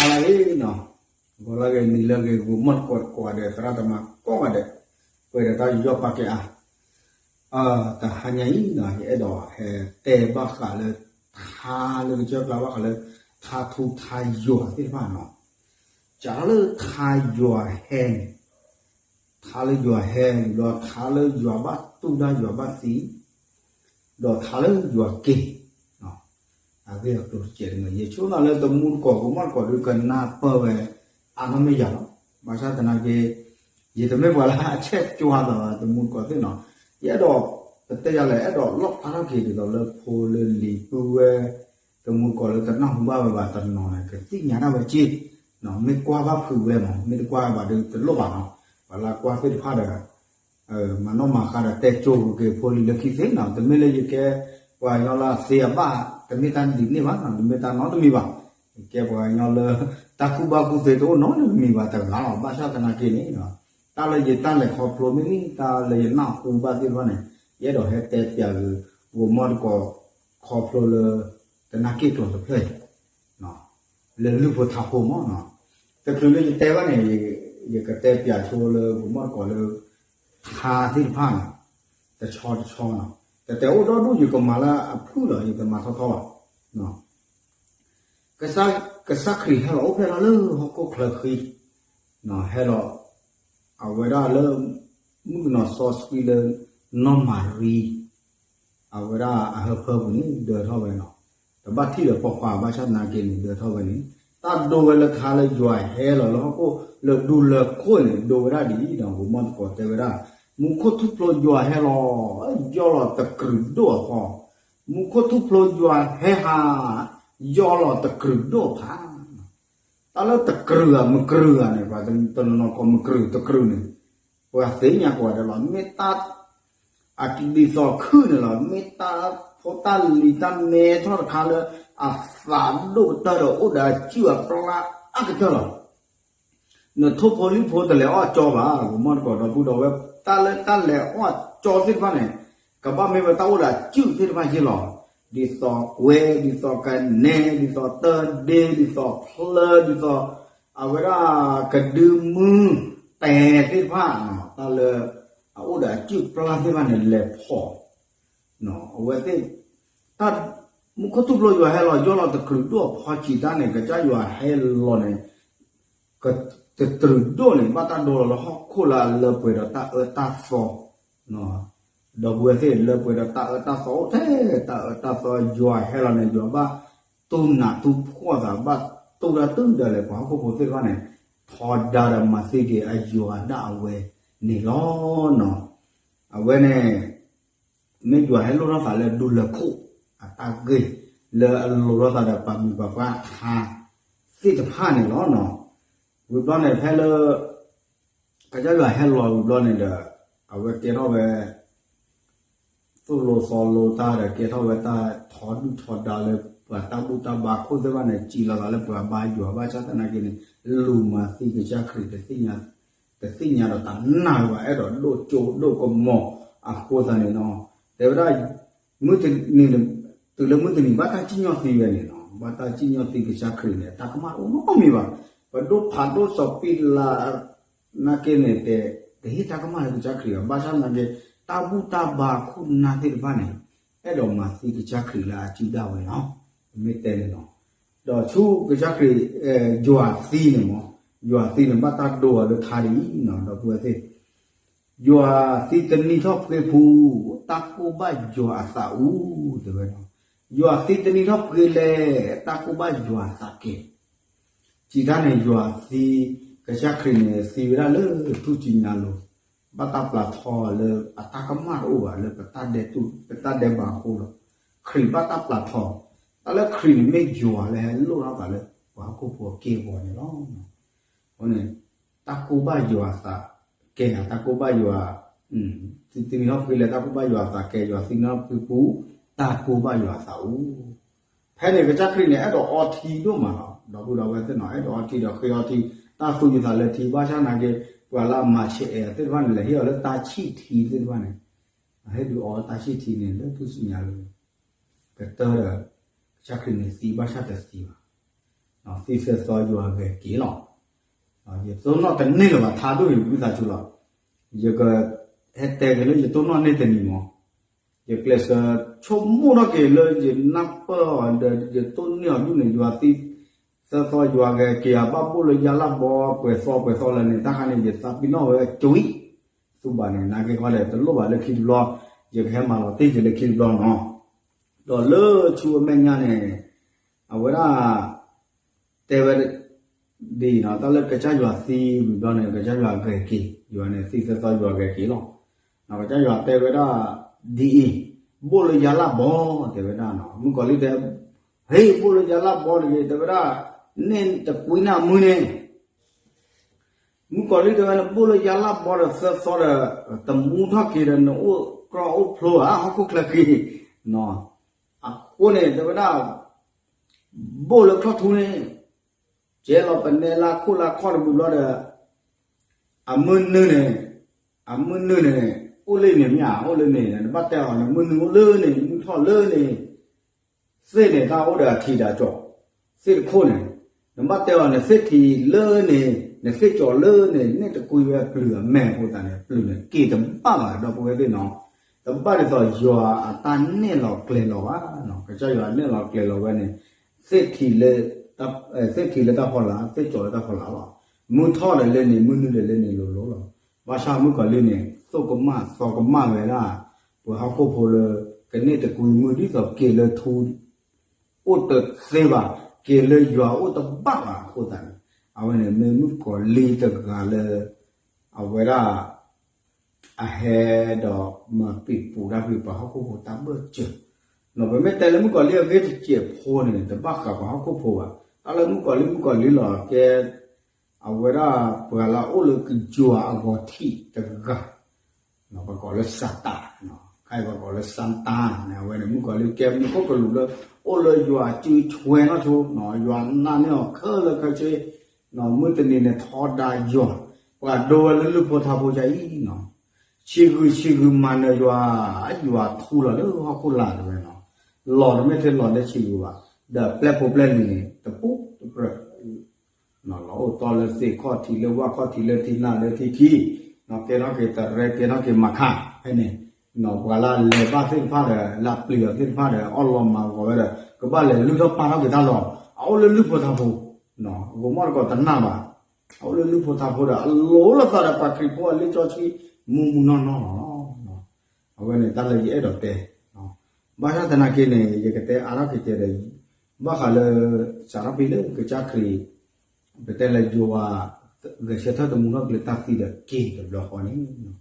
ဂီၤလၢဂ့ၤနီၤ, ဂီၤလၢဂ့ၤ နံၤလၢဂ့ၤ ဂီၤမီၢ်တကိးကိးဂၤဒဲး သရၣ်သမါကိးဂၤဒဲး, ပှဲၤဒီးတၢ်ယူးယီၣ်ပာ်ကဲအါ, တဟါညါအံၤနီၤ ယအဲၣ်ဒိးဟဲတဲဘၣ်ဃးလၢ ထါလၢကစၢၢ်ကျါဘၣ်ဃးလၢ ထါထူထါယွၤသ့ၣ်တဖၣ်နီၤ, စးထီၣ်လၢထါယွၤဟဲန့ၣ် ထါလၢယွၤဟဲ ဒီးထါလၢယွၤဘၣ်တူၢ်တၢ်ယွၤဘၣ်သံ, ဒီးထါလၢယွၤက့ၤ, အဂ့ၢ်အကျိၤတကဲးတမံၤ ယဆိကမိၣ်လၢတမူတကိး ဂီၤမီၢ်တကိးဒုးကနၢ်ပၢၢ်ဝဲ အါထီၣ်မ့ၢ်ယၤလီၤ. ဘၣ်ဆၣ်သနာ်က့ ယတမ့ၢ်ပှၤလၢအဆဲးကွၢ်သးဘၣ် တမူတကိးသ့ၣ်နီၤ, ယအဲၣ်ဒိး ပတဲယၤလဲၣ် အဲၣ်ဒိးလီၣ်ဖျါထီၣ်က့ၤဒ်သိးလၢဖိလၢလံၤပုၢ်ဝဲၢ် တမူတကိးလၢတနၢ်ဟူဘၣ်ဝဲဘၣ်တနီၤန့ၣ် ကသ့ၣ်ညါတၢ်ဝဲက့ၢ်, မ့ၢ်ကွၢ်ဘၣ်ဖုးဝဲမး မ့ၢ်တကွၢ်ဘၣ်ဒုးတလိၣ်ဘၣ်နီၤ, ပှၤလၢကွၢ်သ့ၣ်တဖၣ်ဒီး မၤနီၣ်မၤဃါဒီးတဲကၠိက့ၤဖိလံၤလၢခံသ့နီၤ, တမ့ၢ်လၢယကဲပှၤကညီလၢအသ့အဘၣ် တမ့ၢ်တၢ်ဒ်န့ၣ်ဘၣ်နီၤ, တမ့ၢ်တၢ်နီတမံၤဘၣ်, ယကဲပှၤကညီလၢ တၢ်ကူၣ်ဘၣ်ကူၣ်သ့တအိၣ်နီတမံၤဘၣ်တဂၤလီၤ. ဘၣ်ဆၣ်သနာ်က့န့ၣ် တၢ်လၢယတၢ်လဲၤခီဖျိမ့ၢ်ဂ့ၤ တၢ်လၢယနၢ်ဟူဘၣ်သ့ၣ်တဖၣ်န့ၣ် ယအဲၣ်ဒိးဟဲတဲပၠးဂ့ၤ ဂီၤမီၢ်တကိး ခီဖျိလၢ တနၢ်က့ၢ်ကျိာ်တဖျၢၣ်အံၤ လၢလုၢ်ဖိထါဖိမးနီၤ, တချုးလၢယတဲဘၣ်န့ၣ် ယကတဲပၠးဆိလၢ ဂီၤမီၢ်တကိးလၢ ထါသ့ၣ်တဖၣ်န့ၣ် တဆီတဆီနီၤ, တတဲအိၣ်ဒီဒူၣ် ယကမၤလၢအဖုၣ်လီၤ ယတမၤထီထီဘၣ်, ကစၢ်ခရံာ်ဟဲလီၤအိၣ်ဖျဲၣ်ထီၣ်လၢဟီၣ်ခိၣ်ချၢဃံ ဟဲလီၤ အဝဲဒၣ်လၢ မုၣ်ကနီၤစီဆှံလၢ နီၢ်မၤရံ အဝဲဒၣ်အဟၢဖၢပူၤန့ၣ် ဒၢထီၣ်ဝဲနီၤ, တဘၣ်ထံၣ်ဒီးပိာ်ခွါဘၣ်ဆၣ်သနာ်က့န့ၣ် ဒၢထီၣ်ဝဲန့ၣ်, တၢ်ဒိဝဲလၢထါလၢယွၤဟဲလီၤလၢဟီၣ်ခိၣ်လၢဒူလၢခိၣ်န့ၣ် ဒိဝဲဒၣ်ဒ်အံၤဒီး ဂီၤမီၢ်တကိးတဲဝဲဒၣ်, မူခိၣ်ထူၣ်ဖျိယွၤဟဲလီၤ ယီၢ်လီၤတကြူးဒိၣ်အဖီ, မူခိၣ်ထူၣ်ဖျိယွၤဟဲဟး ယီၢ်လီၤတကြူးဒိၣ်ဖး တၢ်လၢတကြူးဧါ မကြူးဧါန့ၣ် ပှၤတနီၤနီၤကိးမကြူးတကြူးန့ၣ် ပှၤသ့ၣ်ညါကိးဂၤဒဲးလီၤ. မ့ၢ်တၢ် အကဒ်သိးခုၣ်န့ၣ်လီၤ. မ့ၢ်တၢ်ဖိတၢ်လံၤတၢ်မဲထီၣ်တခါလၢ အသးဒိၣ်ကတၢၢ်ဒီးအိၣ်ဒီးအစုၣ်အပျၢ်အါကတၢၢ်လီၤ. နထိၣ်ဖိလံၣ်ဖိတလဲၤအီၣ်ကၠီဘၣ်, ဂီၤမီၢ်တကိးဒီပုၢ်ဒီဝဲၢ် တၢ်လၢတၢ်လဲၤအီၣ်ကၠီသ့ၣ်တဖၣ်န့ၣ် ကဘၣ်မ့ၢ်ဝဲတၢ်အိၣ်ဒီးအစုၣ်သ့ၣ်တဖၣ်ယ့ၢ်လီၤ. ဒ်သိးကွဲ ဒ်သိးကနဲ ဒ်သိးတၢ်ဒ့ ဒ်သိးဖျၢ ဒ်သိး အဝဲဒၣ်ကဒုမုၢ်တဲာ်သ့ၣ်တဖၣ် တၢ်လၢ အအိၣ်ဒီးအစုၣ်ပျၢ်သ့ၣ်တဖၣ်န့ၣ် လဲၤဖီၣ် အဝဲသ့ၣ် တၢ် မူခိၣ်ထူၣ်ဖျိယွၤဟဲလီၤ ယီၢ်လီၤတကြူးဒိၣ်အဖီစံးတၢ်န့ၣ် ကစၢ်ယွၤဟဲလီၤန့ၣ် ကတကြူးဒိၣ်န့ၣ် ဘၣ်တၢ်ဒိလီၤလၢဟီၣ်ခိၣ်လၢအလၢပှဲၤဒီးတၢ်အၢတၢ်သီ ဒီပုၢ်ဝဲၢ်သ့ၣ် လၢပှဲၤဒီးတၢ်အၢတၢ်သီအိၣ်ထဲ တၢ်အၢတၢ်သီယွၤဟဲလီၤန့ၣ် ယွၤဘၣ်တူၢ်နးတူၢ်ဖှီၣ်သး ဘၣ်တူၢ်တၢ်တုၤဒၣ်လဲာ် ပှၤဟီၣ်ခိၣ်ဖိသ့ၣ်တဖၣ်န့ၣ် ထီဒါဒီးမၤသံက့ၤအယွၤဒၣ်အဝဲန့ၣ်လီၤနီၤ. အဝဲန့ၣ် မ့ၢ်ယွၤဟဲလိၣ်ထီၣ်သးလၢဒူလၢၢ်ခိၣ် အတၢ်ဂ့ၢ် လၢအလိၤထီၣ်သးဒီးပှၤမုၢ်ပှၤပှၢ်ထါသ့ၣ်တဖၣ်န့ၣ်လီၤနီၤ. ဝံၤဘျီန့ၣ် ဖဲလၢ ကစၢ်ယွၤဟဲလီၤဝံၤဘျီန့ၣ်ဒီး အဝဲကဲထီၣ်ဝဲ သိၣ်လိသီလိတၢ်ဒီး ကဲထီၣ်ဝဲတၢ်ထီဒုၣ်ထီဒါလၢပှၤတၢ်ဘူၣ်တၢ်ဘါခိၣ်သ့ၣ်တဖၣ်န့ၣ် စံးလီၤသးလၢပှၤဘါယွၤ ဘၣ်ဆၣ်သနာ်က့န့ၣ် လူၤမၤသံကစၢ်ခရံာ် တသ့ၣ်ညါဒီးတၢ်နာ်ဘၣ် အဲၣ်ဒိးဒိၣ်ကၠိဒိၣ်ကမီၤအဃိသတးန့ၣ်နီၤ. တဲဝဲဒၣ် မုၢ်တနံၤ တုၤလၢမုၢ်တနံၤ ဘၣ်တၢ်စံၣ်ညီၣ်သံဝဲန့ၣ်နီၤ, ဘၣ်တၢ်စံၣ်ညီၣ်သံကစၢ်ခရံာ်န့ၣ် တၢ်ကမၣ်တအိၣ်နီတမံၤဘၣ်. ပဒိၣ်ဖးဒိၣ်စီၤပံလး နာ်က့န့ၣ် တဟ့ၣ်တၢ်ကမၣ်လၢကစၢ်ခရံာ်ဘၣ်. ဘၣ်ဆၣ်သနာ်က့ တၢ်ဘူၣ်တၢ်ဘါခိၣ်နၢ်သ့ၣ်တဖၣ်န့ၣ် အဲၣ်ဒိးမၤသံကစၢ်ခရံာ်လၢအစုဒၣ်ဝဲလီၤ. ပမ့ၢ်တဲန့ၣ်နီၤ, ဒီးဆူကစၢ်ခရံာ် ယွၤသံန့ၣ်မး, ယွၤသံန့ၣ် ဘၣ်တၢ်ဒိအီၤလၢထါဒ်အံၤနီၤ, ဒီပုၢ်ဝဲၢ်သ့ၣ် ယွၤသံတနံၤထီၣ်ဖှ့ဖု, တၢ်ကိၢ်ဘၣ်ယွၤအသးအူ, တဲဝဲ, ယွၤသံတနံၤထီၣ်ဖှ့လဲၣ်, တၢ်ကိၢ်ဘၣ်ယွၤအသးကဲ. စံးတၢ်န့ၣ် ယွၤသံ, ကစၢ်ခရံာ်န့ၣ် သံဝဲဒၣ်လၢထူၣ်စုညါလိၤ, ဘၣ်တၢ်ပျးထီလၢအတၢ်ကမၣ်တအိၣ်ဘၣ် လၢပတၢ်ဒဲးဘးအဃိလီၤ. ခရံာ်ဘၣ်တၢ်ပျးထီ, တၢ်လၢခရံာ်န့ၣ်မ့ၢ်ယွၤလၢဟဲလိၣ်ထီၣ်သးလၢ ပှၤဟီၣ်ခိၣ်ဖိအက့ၢ်အဂီၤန့ၣ်လီၤ. အဃိန့ၣ် တၢ်ကိၢ်ဘၣ်ယွၤအသးကဲဧါ, တၢ်ကိၢ်ဘၣ်ယွၤ, သံတနံၤထီၣ်ဖှ့လဲၣ် တၢ်ကိၢ်ဘၣ်ယွၤအသးကဲ, ယွၤသံတနံၤထီၣ်ဖှ့ဖု, တၢ်ကိၢ်ဘၣ်ယွၤအသးအူ. ဖဲန့ၣ်ကစၢ်ခရံာ်န့ၣ် အဲၣ်ဒိးအီထံဒိၣ်မးလီၤ. ဒီပုၢ်ဒီဝဲၢ်သ့ၣ်နီၤ, အဲၣ်ဒိးအီထံဒီးဃ့အီထံ, တၢ်သူၣ်ယသးလၢထံ, ဘၣ်ဆၣ်သနာ်က့ ပှၤလၢအမၤဆဲးအဲၣ်သ့ၣ်တဖၣ်န့ၣ် လဲၤဟ့ၣ်အီၤလၢတၢ်ဆံၣ်ထံသ့ၣ်တဖၣ်န့ၣ်, ဟ့ၣ်ဒုးအီတၢ်ဆံၣ်ထံန့ၣ် လၢထူၣ်စုညါလိၤ ကတၢၢ်ဒီး ကစၢ်ခရံာ်န့ၣ်သံဘၣ်ဆၣ်တသံဘၣ်. သံသၢသီယွၤဂဲၤက့ၤလီၤ. ယတိၢ်နီၣ်တန့ၢ်လၢၤဘၣ် ထါဒိၣ်အံၤ ဝံသးစူၤလီၤ. ယကဟဲတဲက့ၤလၢယတိၢ်နီၣ်န့ၢ်တနံၤမး, ယကျဲးစၢးဆိကမိၣ်ထီၣ်က့ၤလၢယနၢ်ပၢၢ်အီၤဒီး ယတိၢ်န့ၢ်အီၤဒ်န့ၣ် ယွၤသံသၢသီယွၤဂဲၤက့ၤ အဘၣ်ဘိၣ်လၢယါလၢ်ဘီ ကွဲးသီကွဲးသီလၢန့ၣ် တၢ်ခါန့ၣ် ယသးပ့ၤနီၣ်ဝဲကၠွံ သူဘၣ်န့ၣ် နာ်က့ခီလဲၣ် တလိၣ်ဘၣ်လၢခံတဘျီ, ယကဟဲမၤလီၤတ့ၢ်က့ၤလၢခံတဘျီနီၤ. ဒီးလၢဆူအမဲာ်ညါန့ၣ် အဝဲဒၣ် တဲဝဲဒ်အံၤနီၤ, တၢ်လၢကစၢ်ယွၤသံဝံၤဘျီန့ၣ် ကစၢ်ယွၤဂဲၤက့ၤ, ယွၤန့ၣ်သံသၢသီယွၤဂဲၤက့ၤလီၤ. ကစၢ်ယွၤတဲဝဲဒၣ်ဒ်အံၤ, ဘိၣ်လၢယါလၢ်ဘီ တဲဝဲဒၣ်နီၤ, မုၣ်ကီၤလံၢ်တဲ, ဟ့ၣ် ဘိၣ်လၢယါလၢ်ဘီတဂ့ၤ တဲဝဲဒၣ်, န့ၢ်တကွံနၢ်မုၢ်န့ၣ် မုၣ်ကီၤလံၢ်တဲဝဲန့ၣ် ဘိၣ်လၢယါလၢ်ဘီဒီးသၢသီဒီး တမူထီၣ်က့ၤဒီး နအိၣ်ကြီအိၣ်ဖျိဧါ ဟီၣ်ခိၣ်ချၢဃံ, အဃိန့ၣ် တဲဝဲဒၣ် ဘိၣ်လၢချီၣ်ထူန့ၣ် ကဲလီၤပနဲလၢခိၣ်လၢခီၣ်တဘျုးဘျီဒီး အမုၢ်နုာ်န့ၣ်, အမုၢ်နုာ်န့ၣ် အိၣ်လၢန့ၣ်မ့ၢ်ဧါ, အိၣ်လၢန့ၣ် နဘၣ်တဲအီၤန့ၣ်မုၢ်နုာ်အိၣ်လၢန့ၣ်, မုၢ်ထီၣ်လၢန့ၣ် သ့ၣ်န့ၣ် တၢ်အိၣ်ဒီးအထံးဒီးကီၢ်, သ့ၣ်တခိၣ်န့ၣ်, နဘၣ်တဲအီၤန့ၣ် သ့ၣ်ထံးလၢန့ၣ် နသ့ၣ်ကီၤလၢန့ၣ် န့ၢ်တကွံဝဲပျုၤအမဲာ်အဃိသတးန့ၣ် ပျုၤန့ၣ်က့ၤတဘၣ်ဘၣ် ဒီပုၢ်ဝဲၢ်သ့ၣ်နီၤ, တဘၣ်ဒ်သိးယွၤအတၢ်နဲၣ်လီၤကျဲၤလီၤဘၣ်, ကစၢ်ယွၤနဲၣ်လီၤကျဲၤလီၤဝဲန့ၣ် သ့ၣ်ထံးလၢ သ့ၣ်ထံးလၢတၢ်ဖီလာ် သ့ၣ်ကီၤလၢတၢ်ဖီလာ်လီၤ, မုၢ်ထီၣ်ဒီးလၢန့ၣ် မုၢ်နုာ်ဒီးလၢန့ၣ်လိၤလိၤလီၤ, ဘၣ်ဆၣ်မုၣ်ကီၤလံၢ်န့ၣ် သိၣ်ကမၣ်သီကမၣ်ဝဲဒၣ် ပှၤဟီၣ်ခိၣ်ဖိလၢ ကန့ၢ်တကွံမုၢ်ဒ်သိးက့ၤလၢထူ အိၣ်တသ့ဘၣ်, က့ၤလၢယွၤအိၣ်တဘၣ်ဘၣ်အဃိသတးန့ၣ်, အဝဲန့ၣ်မ့ၢ်မုၣ်ကီၤလံၢ်တဂၤလၢ အဝဲဒၣ် အဟဲဒီးမၤပံာ်ပူၤတၢ်ဖံးပှၤဟီၣ်ခိၣ်ဖိတၢ်ဘၢၣ်စၢၤ, ပမ့ၢ်တဲလၢမုၣ်ကီၤလံၢ်အဂ့ၢ်တစဲးဖိန့ၣ် တဘၣ်ဃးပှၤဟီၣ်ခိၣ်ဖိဘၣ်, တၢ်လၢမုၣ်ကီၤလံၢ် မုၣ်ကီၤလံၢ်လီၤကဲ အဝဲဒၣ်ပှၤလၢအအိၣ်လၢကယွၤအဂီၤထံးတဂၤ ပကိးလၢစၤတၢ်, ခါအံၤပှၤကိးလၢစၤတၢ်န့ၣ် အဝဲန့ၣ် မုၣ်ကီၤလံၢ်ကဲမူခိၣ်ကလူးလၢ အိၣ်လၢယွၤစုထွဲနီၢ်ဆိ, ယွၤနာ်န့ၢ်အီၤခဲလၢာ်ခဲဆ့, မုၢ်တနံၤန့ၣ်ထီဒါယွၤ, ပှၤဒိဝဲလၢလုၢ်ဖိထါဖိကအံၤနီၤ, ဆံးဂုာ်ဆံးဂုာ်မၤနၢၤယွၤ, ယွၤထူလီၤလၢဟီၣ်ခိၣ်လာ်တဝဲနီၤ, လီၤတမ့ၢ်ထဲလီၤလၢဆံးဂုာ်ဘၣ်, ဒီးပျဲၢ်ဖိပျဲၢ်လံၤန့ၣ် တပူၤတပြၢၢ် လီၤအိၣ်တီလၢသ့ၣ်ခီၣ်ထံးလၢဝၣ်ခီၣ်ထံးလၢထံနၢ်လၢထံခံ, ကဲထီၣ်က့ၤတရဲကဲထီၣ်က့ၤမၤခါ, ဖဲန့ၣ် ပှၤလၢလဲၤဘၣ်သ့ၣ်တဖၣ်ဒီး လၢပျံၤအီၤသ့ၣ်တဖၣ်ဒီး အီၣ်လီၤမၤဂီၤဝဲဒီး ကဘၣ်လဲၤလုၢ်ထီၣ်ပာ်ထီၣ်က့ၤတၢ်လီၤ, အအိၣ်လၢလုၢ်ဖိထါဖိ, အဂိၤမီၣ်တကိးတနာ်ဘၣ်, အအိၣ်လၢလုၢ်ဖိထါဖိဒီး အလိၤလိာ်သးဒီးပှၤခရံာ်ဖိအလံာ်စီဆှံ မူမူနီၢ်နီၢ်လီၤ. အဝဲန့ၣ်တၢ်လၢယအဲၣ်ဒိးတဲ, ဘၣ်ဆၣ်သနာ်က့န့ၣ် ယကတဲအါထီၣ်က့ၤတဲဒီး ဘၣ်ဃးလၢ စးထီၣ်ဖဲလၢကစၢ်ခရံာ် ပတဲလၢယွၤ ဂဲၤဆၢထၢၣ်တမူထီၣ်က့ၤလၢတၢ်သံဒီးက့ၤတဘျီဃီန့ၣ်,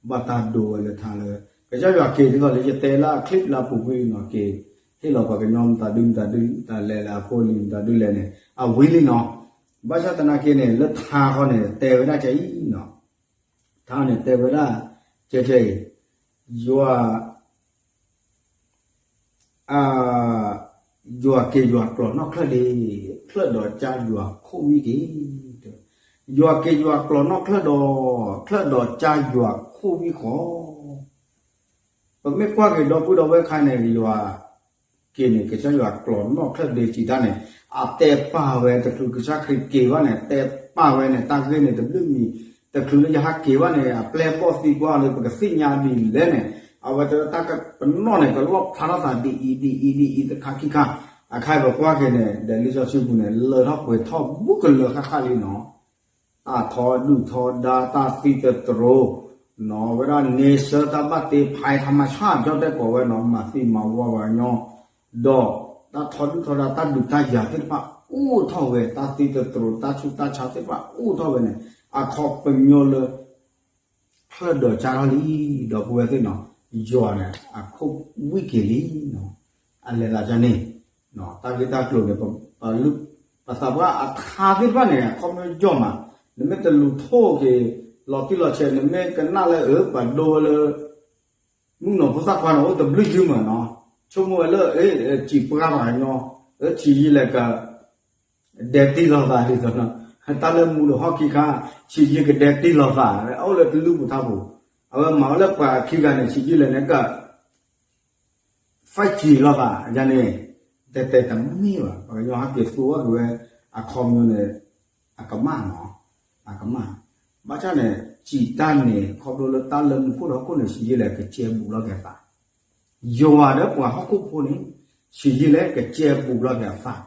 ဘၣ်တၢ်ဒိဝဲလၢထါလၢ ကစၢ်ယွၤက့ၤဒ်သိးလၢယတဲလၢအ clip လၢအပူၤကွံာ်နီၤ က့ၤဟ့ၣ်လီၤပှၤကညီမတၤဒုမတၤဒု မတၤလဲၤလၢအဖိအလံၤမတၤဒုလဲၣ်န့ၣ် အဝံၤလံနီၤ, ဘၣ်ဆၣ်သနာ်က့န့ၣ် လၢထါဃီန့ၣ် တဲဝဲဒၣ်ကအံၤနီၤ, ထါန့ၣ်တဲဝဲဒၣ် ကဲကဲအံၤ ယွၤ ယွၤက့ၤယွၤကျိာ်နီၢ်ချၢၣ်ဒ့, ချၢၣ်ဒီးကၢ်ယွၤခိၣ်ဝံၣ်က့ၤ, ယွၤက့ၤယွၤကျိာ်နီၢ်ချၢၣ်ဒီး, ချၢၣ်ဒီးကၢ်ယွၤခိၣ်ဝံၣ်ဃီ, ပမ့ၢ်ကွၢ်က့ၤဒီပုၢ်ဒီဝဲၢ်ခါန့ၣ် ယွၤက့ၤန့ၣ် ကစၢ်ယွၤကျိာ်နီၢ်ချၢၣ်ဒ့စံးတၢ်န့ၣ် အတဲပာ်ဝဲတချုးကစၢ်ခရံာ်က့ၤဘၣ်န့ၣ် တဲပာ်ဝဲန့ၣ် တၢ်ဂ့ၢ်န့ၣ်တဘျုးမံၤ, တချုးလၢယဟးက့ၤဘၣ်န့ၣ် အပျဲၢ်ဘီၣ်သံကွၢ်လၢပကသ့ၣ်ညါဒ်လဲၣ်န့ၣ် အဝဲတၢ်ပနီၣ်န့ၣ် ကလီၣ်ဖျါထီၣ်သးဒ်အံၤဒ်အံၤဒ်အံၤတခါခံခါ, အခါအံၤပကွၢ်က့ၤန့ၣ် ဒီးလံာ်စီဆှံပူၤန့ၣ် လၢထီၣ်ပှဲၤထီၣ်ဘူးကလၢာ်ဃၣ်ဃၣ်လံနီၤ, တၢ်ထီဒုၣ်ထီဒါ တၢ်သံသတြိာ်, နီၤ ဝဲဒၣ်န့ဆၢတၢ်ဘၣ်တ့ ဖဲထါမၤဆၣ် ကၠီၣ်တဲၣ်ကိးဝဲနီၤ မၤသံမၤဝီပှၤကညီ, ဒီးတၢ်ထီဒုၣ်ထီဒါ တၢ်ဒုးတၢ်ယၤသ့ၣ်တဖၣ်အိၣ်ထီၣ်ဝဲ တၢ်သံသတြိာ် တၢ်ဆူးတၢ်ဆါသ့ၣ်တဖၣ်အိၣ်ထီၣ်ဝဲန့ၣ် အခီပညီလၢ ချၢၣ်ဒီးကၢ်ထီၣ်လံ, ဒီပုၢ်ဝဲၢ်သ့ၣ်နီၤ, ယွၤန့ၣ် အခိၣ်ဝံၣ်က့ၤလံနီၤ, အလဲၤသးဒ်န့ၣ်, တၢ်ဂ့ၢ်တၢ်ကျိၤန့ၣ် ပသးပှၢ်အထါသ့ၣ်တဖၣ်န့ၣ် အခီပညီယီၢ်မး, နမ့ၢ်တလူၤထိၣ်က့ၤ လီၤတံၢ်လီၤဆဲး နမ့ၢ်ကနၣ်လၢအၢ ပှၤဒိဝဲလၢ မုၣ်ကနီၤဖိသၣ်ခွါန့ၣ် အိၣ်တဘျုးယုၢ်မးနီၤ, ဆိကမိၣ်ဝဲလၢ စံးပှၢ်ပှၤကညီ, ဆံးယံာ်လဲၣ်က ဒဲတံၢ်လိာ်သးဒ်သိးနီၤ, တၢ်လၢမူဒီးဟီၣ်ခံခါ ဆံးယံာ်ကဒဲတံၢ်လိာ်သး အိၣ်လၢတလုၢ်ပူၤထါပူၤ, အဝဲမၤဝဲလၢပှၤခံဂၤန့ၣ် ဆံးယံာ်လဲၣ်န့ၣ်က five G လိာ်သးန့ၣ်, တဲတဲတမ့ၢ်ဘၣ်, ပှၤကညီဟဲက့ၤသူဝဲက့ၤဝဲ, အခီပညီန့ၣ် အကမၣ်နီၤ, အကမၣ်. ဘၣ်ဆၣ်န့ၣ် စံးတၢ်န့ၣ် ခီဖျိလၢတၢ်လၢမူခိၣ်ဒီးဟီၣ်ခိၣ်န့ၣ် ဆံးယံာ်လဲၣ် ကစဲဘူးလီၤက့ၤအသး, ယွၤဒီးပှၤဟီၣ်ခိၣ်ဖိန့ၣ် ဆံးယံာ်လဲၣ် ကစဲဘူးလီၤက့ၤအသး,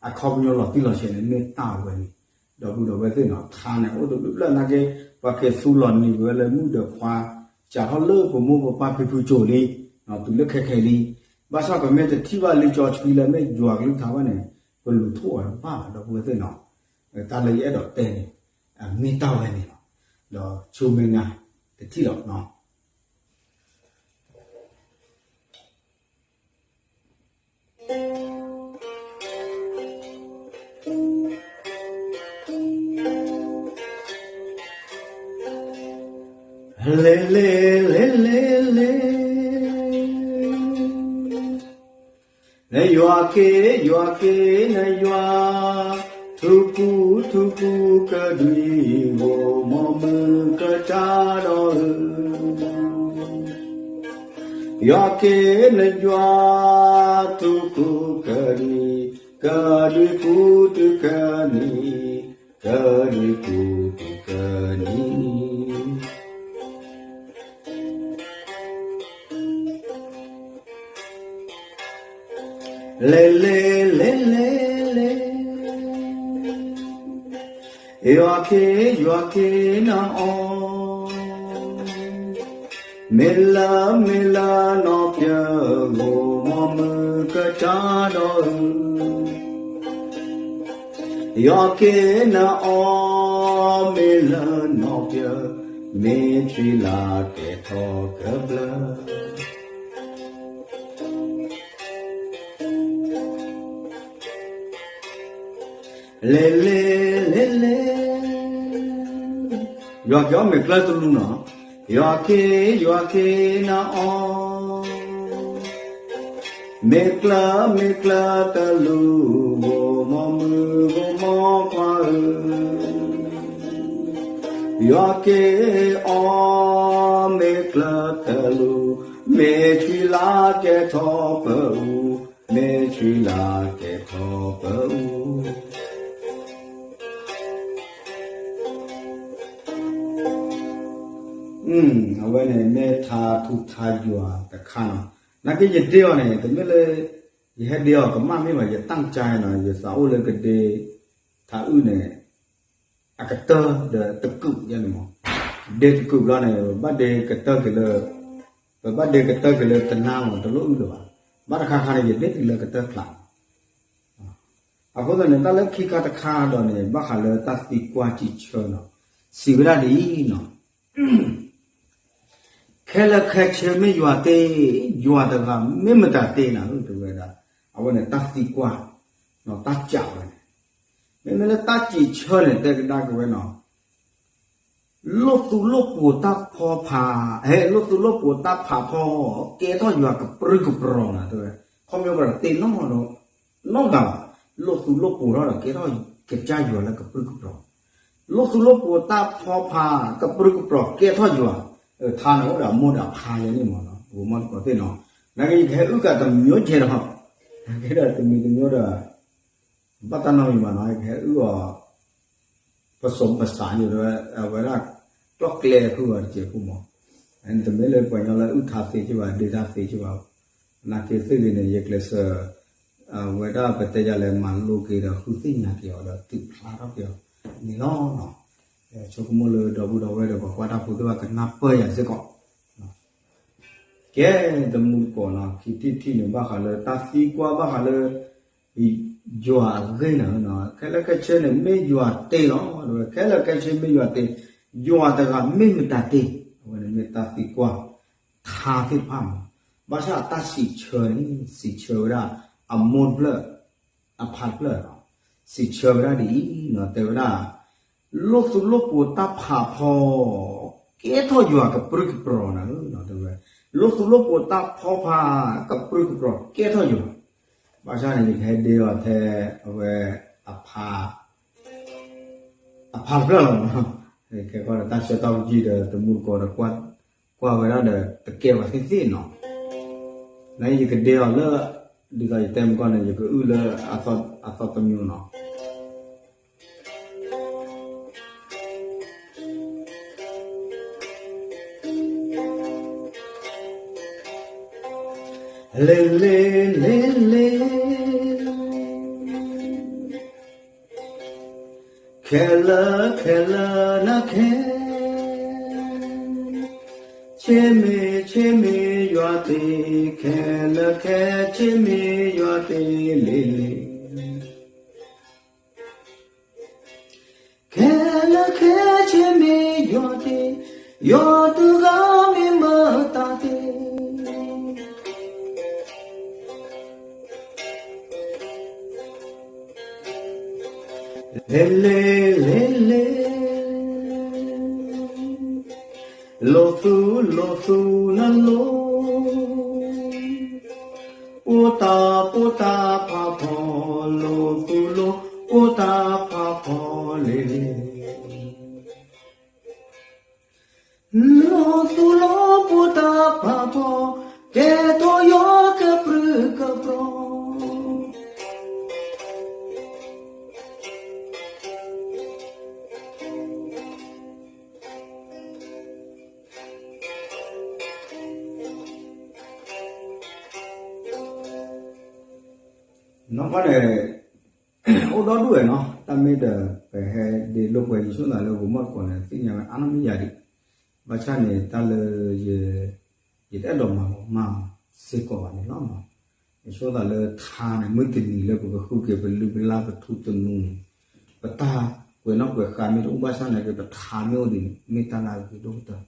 အခီပညီလီၤတံၢ်လီၤဆဲးန့ၣ် မ့ၢ်တၢ်ဝဲန့ၣ်, ဒီပုၢ်ဒီဝဲၢ်သ့ၣ်နီၤ ထါန့ၣ် အိၣ်တဘျုးဘျၢၣ်နာ်က့, ပှၤက့ၤသူလီၤနံၤဝဲလၢမုၣ်ဒီးခွါ, စးထီၣ်လၢပမိၢ်ပပၢ်ဖံဖုကၠိလံ, တုၤလၢခဲခဲလံ, ဘၣ်ဆၣ်ပမ့ၢ်တထံၣ်ဘၣ်လံကၠီဆှံလၢမ့ၢ်ယွၤကလုၢ်ကထါဘၣ်န့ၣ်, ပလူၤထိၣ်အီၤတဘၣ်ဘၣ် ဒီပုၢ်ဝဲၢ်သ့ၣ်နီၤ, တၢ်လၢယအဲၣ်ဒိးတဲန့ၣ် အမ့ၢ်တၢ်ဝဲန့ၣ်လီၤ, ဒီးဆိမ့ၢ်ညါ တထံၣ်လီၤနီၤ. လဲၤလဲၤလဲၤလဲၤလဲၤ, နယွၤက့ၤ ယွၤက့ၤ နယွၤ, ထူကူထူကူကဒွံဂီၤမီမုၢ်ကတၢၢ်ဒီးဧၢ, ယွၤက့ၤ နယွၤ, ထူကူကဒွံ, ကဒွံကူတုၤကနံၤ, ကဒွံကူတုၤကနံၤ. လဲၤလဲၤလဲၤလဲၤလဲၤ, ယွၤက့ၤ ယွၤက့ၤနအီၤ, မ့ၢ်လၢ မ့ၢ်လၢနီၢ်ပၢၢ် ဂီၤမီမုၢ်ကတၢၢ်ဒီးဧၢ, ယွၤက့ၤနအီၤ, မ့ၢ်လၢနီၢ်ပၢၢ်, မ့ၢ်ထွံလၢ်ကဲထီၣ်ကဘျၢ လဲၤလဲၤလဲၤလဲၤ, ယွၤက့ၤအီၤမ့ၢ်ကျၢၤတလူနီၤ, ယွၤက့ၤ ယွၤက့ၤနအီၤ, မ့ၢ်ကျၢၤ မ့ၢ်ကျၢၤတလူ, ဂီၤမီမုၢ် ဂီၤမီခွါဧၢ, ယွၤက့ၤအီၤ မ့ၢ်ကျၢၤတလူ, မ့ၢ်ထွံလၢ်ကဲထီၣ်ပအူ, မ့ၢ်ထွံလၢ်ကဲထီၣ်ပအူ. အဝဲန့ၣ်မ့ၢ်ထါထူထါယွၤတခါနီၤ, နာ်က့ယဒ့အီၤန့ၣ် တမ့ၢ်လၢ ယဟဲဒ့အီၤကမၣ်မ့ၢ်ဘၣ်, ယတၢ်ကါနီၤ, ယသးအိၣ်လၢကဒ့ထါအုၣ်န့ၣ် အကတၢၢ်ဒီးတကုးယဲန့ၣ်မး, ဒ့တကုးဘျီန့ၣ် ပဘၣ်ဒ့ကတၢၢ်က့ၤလၢ, ပဘၣ်ဒ့ကတၢၢ်က့ၤလၢတနါမး တလိၣ်အုၣ်လၢၤဘၣ်, ဘၣ်တခါခါန့ၣ် ယဒ့တုၤလၢကတၢၢ်ဖျး အဃိသတးန့ၣ် တၢ်လၢခံခါတခါဒီးန့ၣ် ဘၣ်ဃးလၢတၢ်သံကွၢ်စံးဆၢနီၤ, စံးဝဲဒၣ်ဒ်အံၤနီၤ, ခဲလၢာ်ခဲဆ့မ့ၢ်ယွၤတ့, ယွၤတဂၤမ့ၢ်မတၤတ့နၤဧၢ တဲဝဲဒၣ်, အဝဲန့ၣ်တၢ်သံကွၢ်, တၢ်စံးဝဲန့ၣ်, မ့မ့ၢ်လၢတၢ်စံးဆၢန့ၣ် တဲကဒါက့ၤဝဲနီၤ လိၣ်သူလိၣ်ပိၤတၢ်ဖီဖး, ဟဲ လိၣ်သူလိၣ်ပိၤတၢ်ဖးဖီ, ကဲထီၣ်ယွၤကပြုၢ်ကပြီၤနၤ တဲဝဲ, ခီပညီဒီးတ့နီတဂၤဘၣ်, လိၣ်သူလိၣ်ပိၤထီၣ်ဒီး ကဲထီၣ်ကစၢ်ယွၤလၢကပြုၢ်ကပြီၤ, လိၣ်သူလိၣ်ပိၤတၢ်ဖီဖး ကပြုၢ်ကပြီၤကဲထီၣ်ယွၤ, ထါန့ၣ်အိၣ်ဒီးအမိၢ်ဒီးအဖါယဲန့ၣ်မးနီၤ, ဂီၤမီတကိးသ့ၣ်နီၤ, နာ်က့ယကဟဲအုၣ်ကးတမံၤကဲဒီး, ကဲဒီးတမံၤတမံၤဒီး ဘၣ်တၢ်နီတမံၤဘၣ်နီၤ, ယကဟဲအုၣ်အီၤ ပစိၤပစးန့ၣ် အဝဲဒၣ် ကျီၢ်ကျဲဃုာ်အီၤတစဲးဖိမး, တမ့ၢ်လၢပှၤကညီလၢအုၣ်ထါသ့က့ဘၣ် ဒ့ထါသ့က့ဘၣ်, နာ်က့သ့ၣ်ဂ့ၤန့ၣ် ယကျဲးစၢး အဝဲဒၣ်ပတဲယၤလဲၣ် မၤလိက့ၤဒီးဃုသ့ၣ်ညါက့ၤအီၤဒီးသုးဖျါထီၣ်က့ၤအီၤန့ၣ်လီၤ. ဆိကမိၣ်လၢဒီပုၢ်ဒီဝဲၢ်ဒီးပှၤကွၢ်တၢ်ဖိသ့ၣ်တဖၣ်ကနၢ်ပၢၢ်ယၤစ့ၢ်ကီး ကဲ တမူတကိးနီၤ ခံထံၣ်တထံၣ်န့ၣ် ဘၣ်ဃးလၢတၢ်သံကွၢ်ဘၣ်ဃးလၢ ယွၤအဂ့ၢ်န့ၣ်, ခဲလၢာ်ခဲဆ့န့ၣ် မ့ၢ်ယွၤတ့လီၤ, ခဲလၢာ်ခဲဆ့မ့ၢ်ယွၤတ့, ယွၤတဂၤမ့ၢ်မတၤတ့, အဝဲန့ၣ်မ့ၢ်တၢ်သံကွၢ် ထါသ့ၣ်တဖၣ်မး, ဘၣ်ဆၣ်တၢ်စံးဆၢန့ၣ် စံးဆၢဝဲဒၣ် အမိၢ်တဖျၢၣ် အဖါတဖျၢၣ်လီၤ, စံးဆၢဝဲဒၣ်ဒ်အံၤ, တဲဝဲဒၣ် လိၣ်သူလိၣ်ပိၤတၢ်ဖးဖီ ကဲထီၣ်ယွၤကပြုၢ်ကပြီၤနၤဧၢ, တဲဝဲ, လိၣ်သူလိၣ်ပိၤတၢ်ဖီဖး ကပြုၢ်ကပြီၤကဲထီၣ်ယွၤ, ဘၣ်ဆၣ်န့ၣ် ယကဟဲဒ့အီၤထဲအဝဲ အဖါ အဖါတဖျၢၣ်လီၤ, ခဲကီဒီးတၢ်ဆၢတၢ်ကံၣ်ဒီးတမူတကိးဒီး ကွၢ်ဝဲဒၣ်ဒီးတကဲဝဲသ့ၣ်သ့ၣ်နီၤ, နယကဒ့အီၤလၢ ဒ်သိးယတဲမကီၢ်န့ၣ် ယကအုၣ်လၢ အသီတမံၤနီၤ လ့လ့လ့လ့, ခဲလၢာ်ခဲလၢာ်နၤခဲ, ဆ့မ့ၢ်ဆ့မ့ၢ်ယွၤသ့, ခဲလၢာ်ခဲဆ့မ့ၢ်ယွၤသ့လ့လ့. ခဲလၢာ်ခဲဆ့မ့ၢ်ယွၤသ့, ယွၤတဂၤမ့ၢ်မတၤသ့. လ့လ့လ့လ့, လိာ်သူၣ်လိာ်သူၣ်နၤလိၤ, ပိၢ်တၢ်ပိၢ်တၢ်ဖးဖီ, လိာ်သူၣ်လိာ်, ပိၢ်တၢ်ဖးဖီလ့လ့. လိာ်သူၣ်လိာ်ပိၢ်တၢ်ဖးဖီ, ကဲထီၣ်ယွၤကပြုၢ်ကပြီၤ. နီၢ်ကီၢ်န့ၣ် အိၣ်ဒီဒူၣ်ဝဲနီၤ, တၢ်မ့ၢ်ဒီး ပဟဲဒ့လိာ်ကွဲယဆိသးလၢ ပမီၢ်တကိးန့ၣ် သ့ၣ်ညါဝဲအါနီၢ်မံယၤဒံး, ဘၣ်ဆၣ်န့ၣ် တၢ်လၢယ ယတအဲၣ်ဒိးမၤလီၤမၢ်စ့ၢ်ကီးဘၣ်န့ၣ်လီၤ. ယဆိသးလၢထါန့ၣ် မုၢ်တနံၤလၢပကဃုက့ၤပလုၢ်ပလၢ်ပထူသနူန့ၣ်, ပတၢ်ကွဲးနီၣ်ကွဲးဃါမ့ၢ်တအိၣ်ဘၣ်ဆၣ်နာ်က့ ပထါမ့ၢ်အိၣ်ဒံးန့ၣ် မ့ၢ်တၢ်လၢအဂ့ၤဒိၣ်ကတၢၢ်.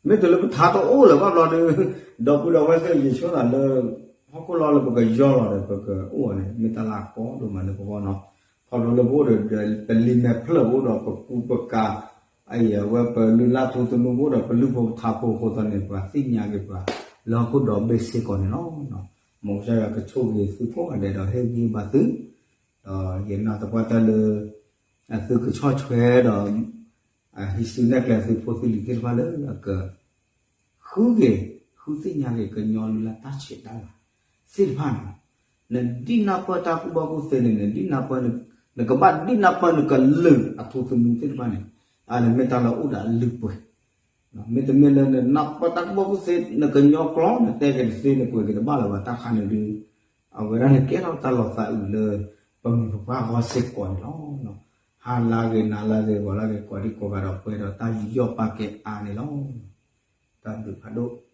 မ့ၢ်တုၤလၢပထါတအိၣ်လၢၤဘၣ်ဘျီဒီး ဒီပုၢ်ဒီဝဲၢ်သ့ၣ် ယဆိသးလၢ ဟီၣ်ခိၣ်လီၢ်လၢပကယီၢ်လီၤဒီး ပကအိၣ်အီၤန့ၣ် မ့ၢ်တၢ်လၢအကီဒိၣ်မးလၢပဂီၢ်နီၤ. ခီဖျိလၢပအိၣ်ဒီး ပလံာ်မဲာ်ဖျၢၣ်ပအိၣ်ဒီး ပကူပကၤ အဝဲပလုၢ်လၢ်ထူသနူပအိၣ်ဒီး ပလုၢ်ဖိပထါဖိအဃိသတးန့ၣ် ပှၤသ့ၣ်ညါက့ၤပှၤ လၢဟီၣ်ခိၣ်ဒီဘ့ၣ်စ့ၢ်ကီးန့ၣ်လီၤ. မ်ကစၢ်ယွၤကဆိၣ်ဂ့ၤသုကိးဂၤဒဲးဒီး ဟ့ၣ်ဂံၢ်ဘါသု, ဒီးယနာ်သပှၢ်တၢ်လၢ သုကဆီၣ်ထွဲဒီး ဟံးစုနဲၣ်ကျဲသုဖိသုလံၤသ့ၣ်တဖၣ်လၢအက ဃုက့ၤ ဃုသ့ၣ်ညါက့ၤ ကညီလုၢ်လၢ်တၢ်ဆဲးတၢ်လၤသ့ၣ်တဖၣ်န့ၣ်, နဒ်နၢ်ပၢၢ်တၢ်ကူၣ်ဘၣ်ကူၣ်သ့န့ၣ် နဒ်နၢ်ပၢၢ်, နကဘၣ်ဒ်နၢ်ပၢၢ်နကလုာ်အထူသနူသ့ၣ်တဖၣ်န့ၣ်, အန့ၣ်မ့ၢ်တၢ်လၢအိၣ်ဒီးအလုၢ်အပှ့ၤ, မ့တမ့ၢ်လၢနနၢ်ပၢၢ်တၢ်ကူၣ်ဘၣ်ကူၣ်သ့ နကညီကျိာ် နတဲက့ၤတသ့ နကွဲးက့ၤတဘၣ်လၢၤဘၣ်တၢ်ခါန့ၣ်ဒုး, အဝဲဒၣ်န့ၣ်ကဲထီၣ်တၢ်လီၤသးအုးလၢ ပမိၢ်ပပၢ်အဂီၢ်စ့ၢ်ကီးန့ၣ်လီၤ. ဟါလၢအဂ့ၤ နၤလၢအဂ့ၤ ဂီၤလၢအဂ့ၤ ကိးဒံကိးဂၤဒီးပှဲၤဒီးတၢ်ယူးယီၣ်ပာ်ကဲအါန့ၣ်လီၤ. တၢ်ဘျုးဖးဒိၣ်.